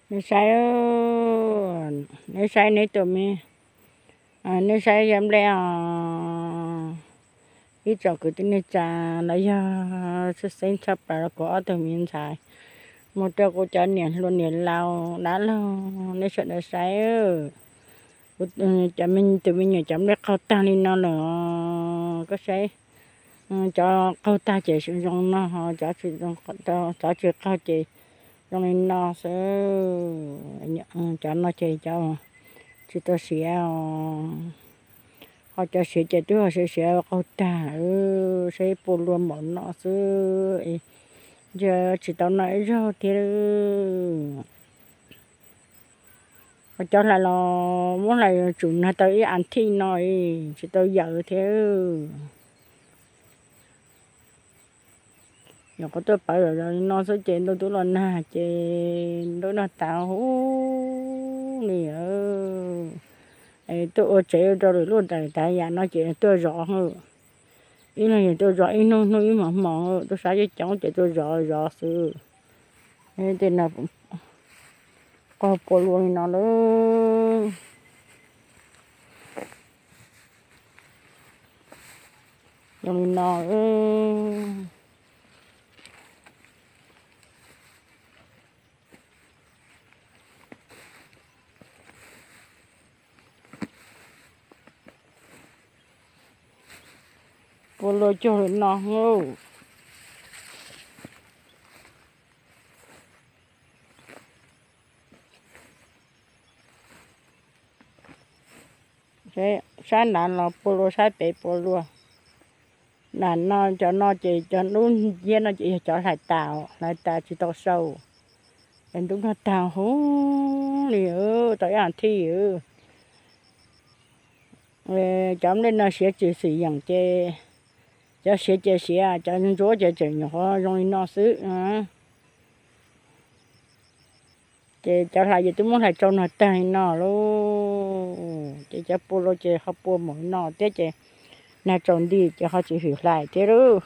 Nej saib, nej saib neb tus me, nej saib yog nplej os. Ib tsoom kwv tij neej tsa los yog tshwj xeeb tshaj plaws los kuv ob tug me ntxhais, mus rau kuv cov niam hluas niam laus dab laug nej sawv daws saib. Kuv cov, tus me nyuam cov nplej qaug tag li no lawm os. Koj saib, cov qaug tag ces zoo no, cov tsis qaug ces zoo li no xwb. Cov no ces cov tsis tau siav os, ho cov siav ces twb ho siav siav qaug tag, saib puas luag npaum no xwb. Ntshe tsis tau noj ib zaug thiab. Ho cov hlais los muab hlais tsum nag tau ib as thiv no tsis tau yawm thiab. Nyuam qhuav tuaj pawv zom zaws li no xwb ces ntuj twb los nag ces ntuj nag tas huv li. Tuaj ua tsev rau lwm lub daim tav yam no ces tuaj zov, ib leeg tuaj zov ib hnub hnub ib hmos hmos, tuaj sab coob coob ces tuaj zov zov xwb. Tej no qaug puas luag li no lawm. Zoo li no. Puas luag cuag li no. Sab nrad los puas luag, sab pem puas luag. Nram no cov no ces cov dub nciab no ces yog cov hlais tas, hlais tas tsis tau sau. Es ntuj nag tag huv li, tau ib as thiv. Cov nplej no siav tsis xwm yeem ces cov siav ces siav, cov ntsuab ces tseem nyuam qhuav zoo li no xwb. Ces cov hlais ces twb muab hlais tsau nag tag li no lauj, ces cov puas luag ces ho puas npaum li no thiab ces nag tsaus nti ces ho tsis hwm hlais thiab lauj.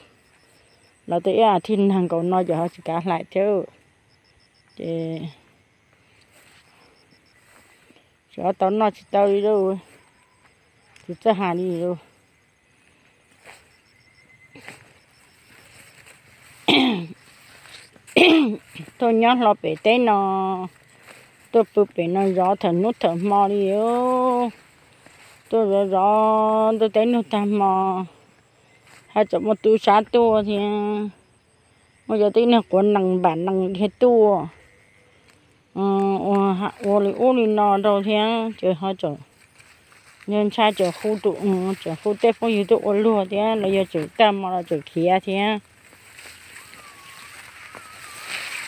Los tau ib as thiv nag nkaus no ces ho tsis kav hlais thiab. Ces tsis tau noj tsis tau li lauj, tsis txawj hais li lauj. Tuaj nyob hlo pem teb no, tuaj pw pem no zov thaum hnub thaum hmo li. Tuaj zov zov ntuj teb nug tag hmo, haj tseem muaj tub sab tuaj thiab, muaj cov tib neeg quav nees npam nees dhia tuaj ua li ub li no rau thiab ces ho tseem ntshai tseem hu, tseem hu tej phooj ywg tuaj ua luag thiab los yog tseem tag hmo los tseem khiav thiab.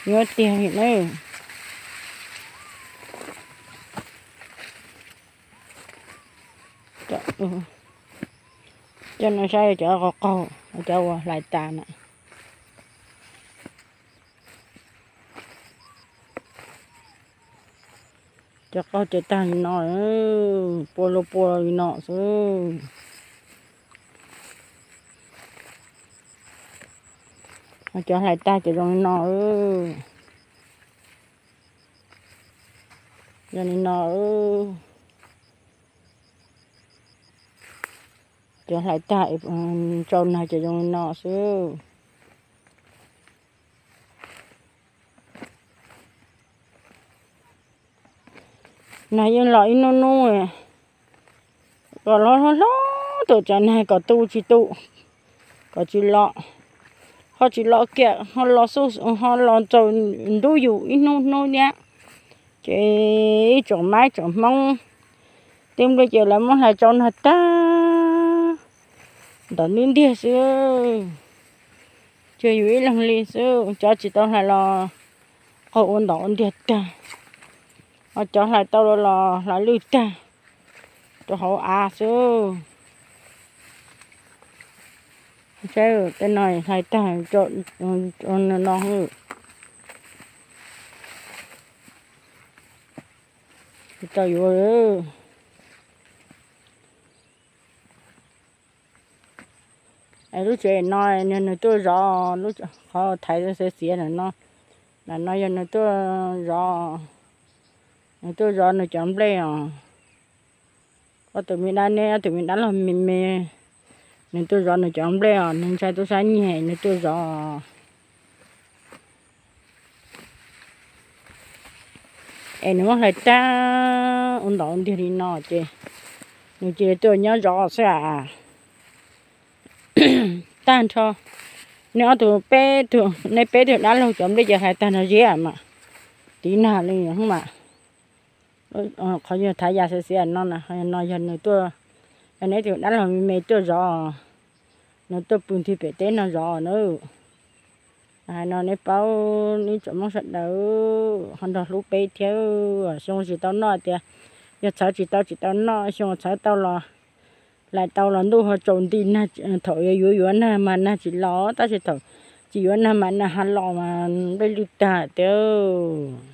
Yuav tiag li na. Cov no saib cov qaug qaug, cov uas hlais tas na. Cov qaug ces tag li no, puas luag puas li no xwb. Cov hlais tag ces zoo li no. Zoo li no. Cov hlais tag tsau nag ces zoo li no xwb. Nag yeej los ib hnub hnub, kom los hlob hlob tuaj tsav nag kom tu tsis tu, kom tsis los, ho tsis los kiag ho los xub ho los tsaus ntuj yus ib hnub hnub thiab. Ces ib tsoom mab tsoom hmoob, tej nplej ces lawv muab hlais tsau nag tag, ntawm ntub ntiag xwb, tsuas yus ib leeg li xwb. Cov tsis tau hlais los qaug ua ntau ua ntiag tag, ho cov hlais tau los hlais lwj tag rau hauv av xwb. Saib tej no hlais tag, no, lub tsev no yog nws tuaj zov, qhov thaiv xiav xiav ntawm no, ntawm no yog nws tuaj zov. Nws tuaj zov nws cov nplej os. Ob tug me dab neb, ob tug me dab laug me me, nws tuaj zov nws cov nplej os, nws ntshai tub sab nyeg nws tuaj zov. Es nws muab hlais tag ua ntau ntiag li no ces nws cia li tuaj nyob zov xwb as. Tag nrho neb ob tug peb tug, neb peb tug dab laug cov nplej ces hlais tag nrho ziab mas, tiv nag li mas. Qhov yog thav yas xiav xiav no na, no yog nws tuaj, yog neb tus dab laug me me tuaj zov, nws tuaj pw nti pem teb no zov na. Hais no neb paub, neb tsoom Hmoob sawv daws ho nrog hlub peb thiab. Xyoo tsis tau noj tias, yog txhawv tsis tau tsis tau noj, xyoo txhawv tau los, hlais tau los ntuj ho tsaus nti, thaum yuav yuav nag mas nag tsis los, tab sis thaum tsis yuav nag mas nag ho los mas nplej lwj tag tiag.